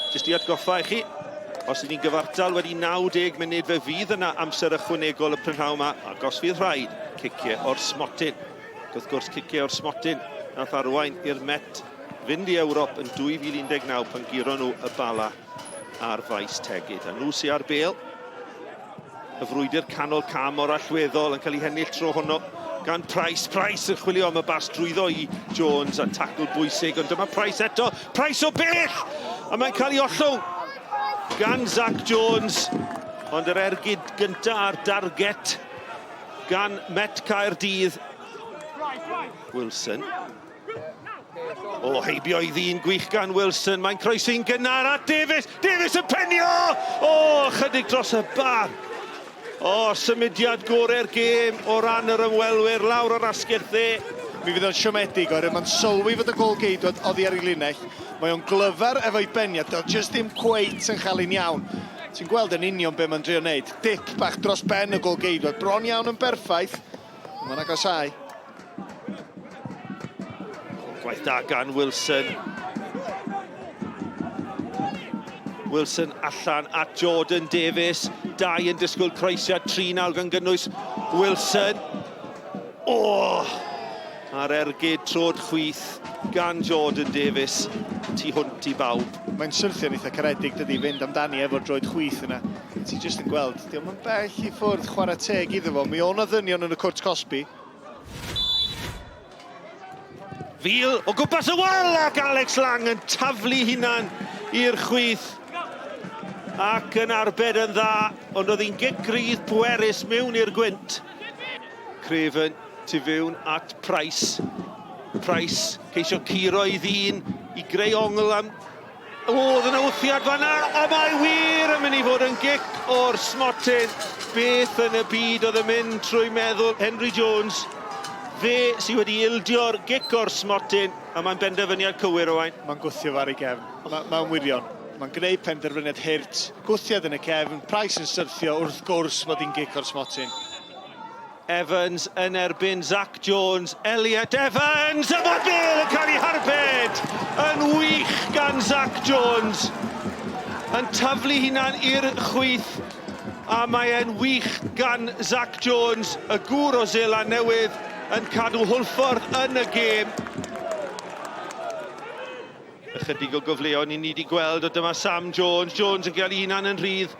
Jyst i atgoffa i chi, os y'n ni'n gyfartal wedi 90 munud fe fydd yna amser ychwanegol y prynhawn yma, ac os fydd rhaid, ciciau o'r smotyn. Ac wrth gwrs, ciciau o'r smotyn nath arwain i'r Met fynd i Ewrop yn 2019 pan guron nhw y Bala ar faes Tegid. A nhw sy ar bêl. Y frwydr canol cam mor allweddol yn cael ei hennill tro honno gan Price. Price yn chwilio am y bas drwyddo i Jones a tacl bwysig, ond dyma Price eto. Price o bell! A mae'n cael ei ollwng gan Zach Jones. Ond yr ergyd gyntaf ar darget gan Met Caerdydd. Wilson. O, heibio i ddyn gwych gan Wilson. Mae'n croesi'n gynnar at Davies. Davies yn penio! O, chydig dros y bar. O, symudiad gorau'r gêm o ran yr ymwelwyr lawr o'r asgell dde. Mi fydd o'n siomedig oherwydd mae'n sylwi fod y gôl-geidwad oddi ar ei linell. Mae o'n glyfar efo'i beniad, dio jyst ddim cweit yn chael un iawn. Ti'n gweld yn union be mae'n drio wneud. Dip bach dros ben y gôl-geidwad, bron iawn yn berffaith. Mae'n agosáu. Gwaith da gan Wilson. Wilson allan at Jordan Davies. Dau yn disgwyl croesiad, tri nawr gan gynnwys Wilson. O! Oh! A'r ergyd trod chwith gan Jordan Davies tu hwnt i bawb. Mae'n syrthio'n eitha caredig dydy, fynd amdani efo'r droed chwith yna. Ti jyst yn gweld, diolch yn bell i ffwrdd, chwarae teg iddo fo. Mi o'na ddynion yn y cwrt cosbi. Fil o gwmpas y wal ac Alex Lang yn taflu hunan i'r chwith ac yn arbed yn dda, ond oedd hi'n gic rydd pwerus mewn i'r gwynt. Craven tu fewn at Price. Price ceisio curo ei ddyn i greu ongl am O, oedd yna wthiad fanna, a mae wir yn mynd i fod yn gic o'r smotyn. Beth yn y byd oedd yn mynd trwy meddwl Henry Jones? Fe sydd wedi ildio'r gic o'r smotyn, a mae'n benderfyniad cywir, Owain. Mae'n gwthio fo ar ei gefn. Mae'n ma wirion. Mae'n gwneud penderfyniad hurt. Gwthiad yn y cefn, Price yn syrthio, wrth gwrs bod hi'n gic o'r smotyn. Evans yn erbyn Zach Jones, Elliot Evans, a mae'r bêl yn cael ei harbed yn wych gan Zach Jones. Yn taflu hunan i'r chwith, a mae e'n wych gan Zach Jones, y gŵr o Seland Newydd, yn cadw Hwlffordd yn y gêm. Ychydig o gyfleon i ni wedi gweld, o dyma Sam Jones, Jones yn cael ei hunan yn rhydd.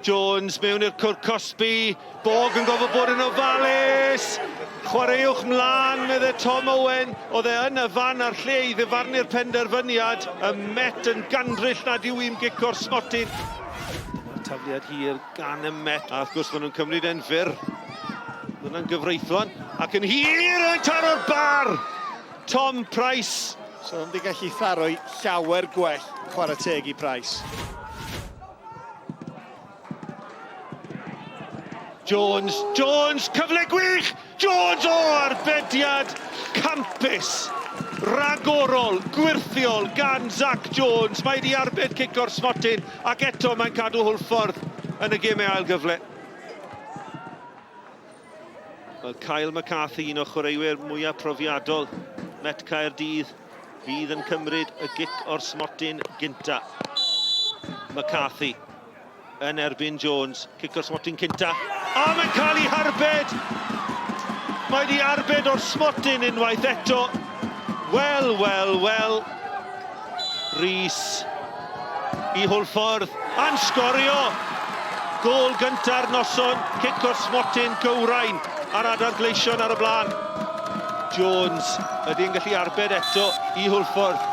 Jones mewn i'r cwrt cosbi, Bog yn gofod bod yn ofalus! Chwaraewch mlaen, medde Tom Owen, oedd e yn y fan a'r lle i ddyfarnu'r penderfyniad, y Met yn gandryll nad yw hi'n gico'r smotyn. Dyma'r tafliad hir gan y Met, a wrth gwrs maen nhw'n cymryd e'n fyr. Dyna'n gyfreithlon, ac yn hir yn taro'r bar! Tom Price. So o'n di gallu tharoi llawer gwell, chwarae teg i Price. Jones, Jones, cyfle gwych! Jones, o, arbediad campus! Ragorol, gwyrthiol gan Zach Jones. Mae wedi arbed cic o'r smotyn ac eto mae'n cadw Hwlffordd yn y gemau ail gyfle. Wel, Kyle McCarthy, un o chwaraewyr mwyaf profiadol Met Caerdydd, fydd yn cymryd y gic o'r smotyn gynta. McCarthy yn erbyn Jones, cic o'r smotyn cynta, a mae'n cael ei harbed! Mae wedi arbed o'r smotyn unwaith eto. Wel, wel, wel. Rees i Hwlffordd, a'n sgorio! Gôl gynta'r noson, cic o'r smotyn gywrain a'r adar gleision ar y blaen. Jones, ydy e'n gallu arbed eto i Hwlffordd?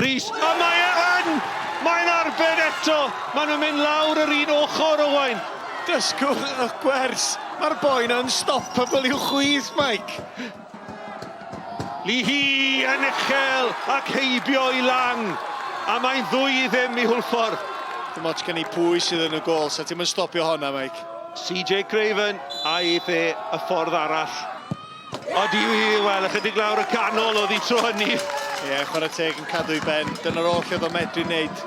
Rees, a mae e yn! Mae'n arbed eto! Maen nhw'n mynd lawr yr un ochr, Owain. Dysgwch eich gwers! Mae'r boi'n unstoppable i'w chwith, Mike! Leahy yn uchel ac heibio i Lang, a mae'n ddwy i ddim i Hwlffordd. Dim ots gen i pwy sydd yn y gôl, sa ti'm yn stopio honna, Mike. CJ Craven, aeth e y ffordd arall. Odi, wel, ychydig lawr y canol oedd hi tro hynny. Ie, yeah, chwarae teg yn cadw i ben. Dyna'r oll oedd o'n medru wneud.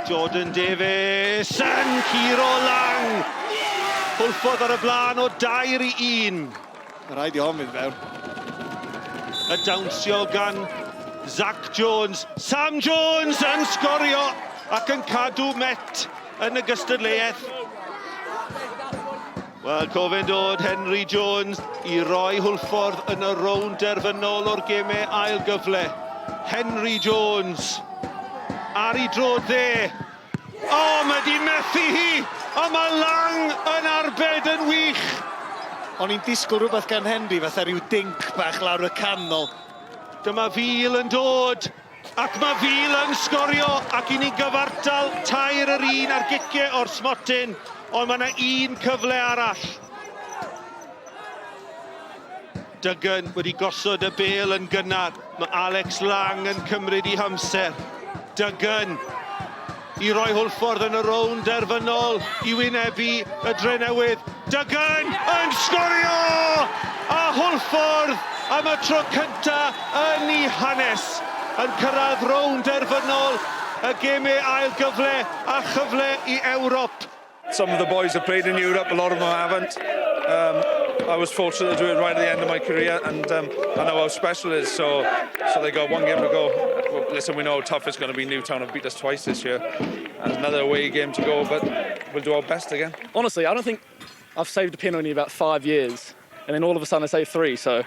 Jordan Davies yn curo Lang! Hwlffordd ar y blaen o dair i un. Mae rhaid i hon fynd fewn. Y dawnsio gan Zach Jones, Sam Jones yn sgorio ac yn cadw Met yn y gystadleuaeth. Wel, cofyn dod Henry Jones i roi Hwlffordd yn y rownd derfynol o'r gemau ail gyfle. Henry Jones ar ei droed dde. O, mae di methu hi! A mae Lang yn arbed yn wych! O'n i'n disgwyl rhywbeth gan Henry, fatha rhyw dink bach lawr y canol. Dyma Fil yn dod, ac mae Fil yn sgorio, ac i ni'n gyfartal 3-1 ar giciau o'r smotyn, ond mae yna un cyfle arall. Duggan wedi gosod y bêl yn gynnar. Mae Alex Lang yn cymryd i hamser. Duggan i roi Hwlffordd yn y rownd derfynol i wynebu y Drenewydd. Duggan yn sgorio! A Hwlffordd am y tro cynta yn ei hanes yn cyrraedd rownd derfynol y gemau ail gyfle a chyfle i Ewrop. Some of the boys have played in Europe, a lot of them haven't. I was fortunate to do it right at the end of my career, and I know how special it is. So they got one game to go. Well, listen, we know how tough it's going to be. Newtown have beat us twice this year, and another away game to go, but we'll do our best again. Honestly, I don't think I've saved a penalty in about 5 years, and then all of a sudden I saved three. So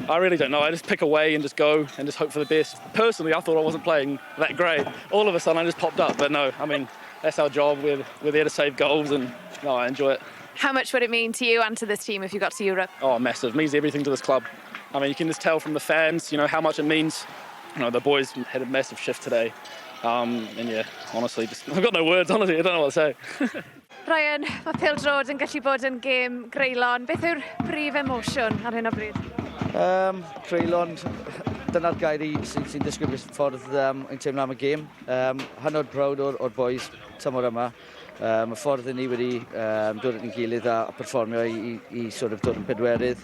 I really don't know. I just pick away and just go and just hope for the best. Personally, I thought I wasn't playing that great. All of a sudden, I just popped up. But no, I mean, that's our job. We're there to save goals, and no, I enjoy it. How much would it mean to you and to this team if you got to Europe? Oh, massive. It means everything to this club. I mean, you can just tell from the fans how much it means. The boys had a massive shift today. And yeah, honestly, just I've got no words, honestly, I don't know what to say. Ryan, mae pêl-droed yn gallu bod yn gêm greulon. Beth yw'r brif emosiwn ar hyn o bryd? Creulon, dyna'r gair i sy'n disgrifio ffordd yn teimlo am y gêm. Hynod proud o'r boys tymor yma. Y ffordd i ni wedi dod at ein gilydd a perfformio i sort of dod yn pedwerydd.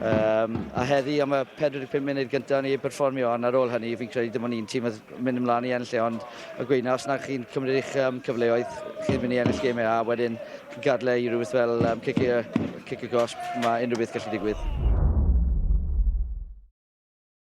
A heddi am y 45 munud gyntaf ni perfformio, ond ar ôl hynny fi'n credu dim ond un tîm oedd mynd ymlaen i ennill e, ond y gweud na, os na chi'n cymryd eich cyfleoedd, chi'n mynd i ennill gemau a wedyn chi'n gadle i rhywbeth fel cicio, cicio gosb, mae unrhyw beth gallu digwydd.